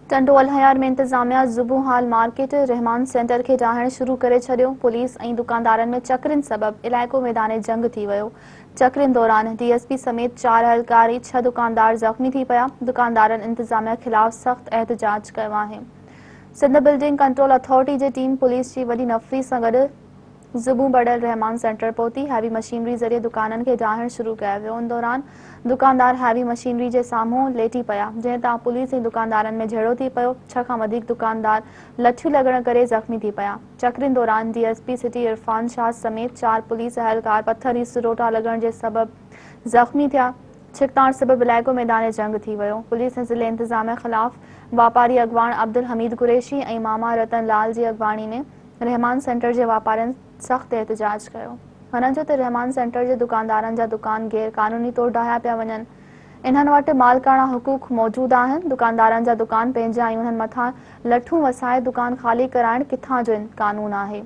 ٽنڊو الهيار ۾ انتظاميا زبون حال مارڪيٽ رحمان سينٽر کي ڊاهڻ شروع ڪري ڇڏيو، پوليس ۽ دڪاندارن ۾ چڪرين سبب علائقو ميدان جنگ ٿي ويو، چڪرين دوران ڊي ايس پي سميت چار اهلڪار ۽ ڇهه دڪاندار زخمي ٿي پيا، دڪاندارن انتظاميا خلاف سخت احتجاج ڪيو آهي. سنڌ بلڊنگ ڪنٽرول اٿارٽي جي ٽيم پوليس جي وڏي نفري سان گڏ زبون ٻڏل رحمان سينٽر پهتي، هيوي مشينري ذريعي دڪانن کي ڊاهڻ شروع ڪيو ويو، ان دوران دڪاندار هيوي مشينري جي سامهون ليٽي پيا، جنهن تان پوليس ۽ دڪاندارن ۾ جهيڙو ٿي پيو، ڇهه کان وڌيڪ دڪاندار لٺيون لڳڻ ڪري زخمي ٿي پيا، چڪرين دوران D S P city Irfan Shah سميت چار پوليس اهلڪار پٿر ۽ سروٽا لڳڻ جي سبب زخمي ٿيا، ڇڪتاڻ سبب علائقو ميدان جنگ ٿي ويو، پوليس ۽ ضلعي انتظاميه خلاف واپاري اڳواڻ عبدالحميد قريشي ۽ ماما رتن لال جي اڳواڻي ۾ رحمان سينٽر جي واپارين سخت احتجاج ڪيو. هنن چيو ته رحمان سينٽر جي دڪاندارن جا دڪان غير قانوني طور ڊاهيا پيا وڃن، انهن وٽ مالڪاڻا حقوق موجود آهن، دڪاندارن جا دڪان پنهنجا ۽ انهن مٿان لٺون وسائي دڪان خالي ڪرائڻ ڪٿان جو قانون آهي.